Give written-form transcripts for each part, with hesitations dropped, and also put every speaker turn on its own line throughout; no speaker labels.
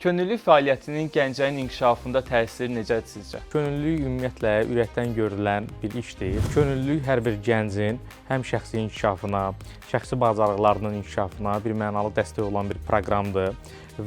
Könüllü fəaliyyətinin gənclərin inkişafında təsiri necədir sizcə?
Könüllülük ümumiyyətlə ürəkdən görülən bir işdir. Könüllülük hər bir gəncin həm şəxsi inkişafına, şəxsi bacarıqlarının inkişafına bir mənalı dəstək olan bir proqramdır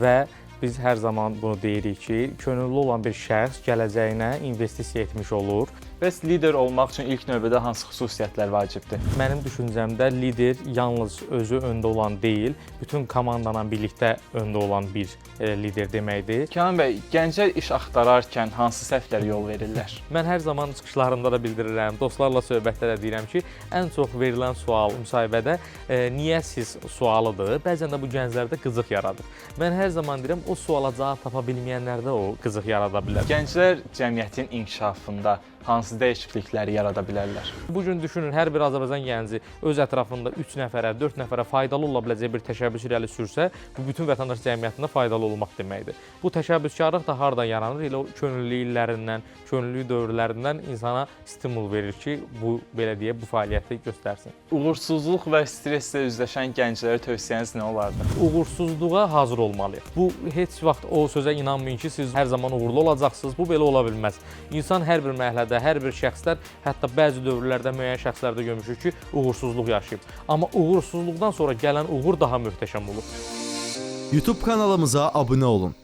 və biz hər zaman bunu deyirik ki, könüllü olan bir şəxs gələcəyinə investisiya etmiş olur.
Bəs lider olmaq üçün ilk növbədə hansı xüsusiyyətlər vacibdir?
Mənim düşüncəmdə lider yalnız özü öndə olan deyil, bütün komandanla birlikdə öndə olan bir lider deməkdir.
Kənan bəy, gənclər iş axtararkən hansı səhvlərə yol verirlər?
Mən hər zaman çıxışlarımda da bildirirəm, dostlarla söhbətdə də deyirəm ki, ən çox verilən sual müsahibədə niyə siz sualıdır. Bəzən də bu gənclərdə qızıq yaradır. Mən hər zaman deyirəm, o suala cavab tapa bilməyənlərdə o qızıq yarada bilər.
Gənclər cəmiyyətin inkişafında hansı dəyişiklikləri yarada bilərlər?
Bu gün düşünün, hər bir Azərbaycan gənci öz ətrafında 3 nəfərə, 4 nəfərə faydalı ola biləcək bir təşəbbüs irəli sürsə, bu bütün vətəndaş cəmiyyətində faydalı olmaq deməkdir. Bu təşəbbüskarlıq da hardan yaranır? Elə o könüllü illərindən, könüllü dövrlərindən insana stimul verir ki, bu belə deyə bu fəaliyyəti göstərsin.
Uğursuzluq və stresslə üzləşən gənclərə tövsiyəniz nə olardı?
Uğursuzluğa hazır olmalıyıq. Bu heç vaxt o sözə inanmayın ki, siz hər zaman uğurlu olacaqsınız. Bu belə ola bilməz. İnsan hər bir mərhələdə, hər bir şəxslər, hətta bəzi dövrlərdə müəyyən şəxslərdə görmüşük ki, uğursuzluq yaşayıb. Amma uğursuzluqdan sonra gələn uğur daha möhtəşəm olur.
YouTube kanalımıza abunə olun.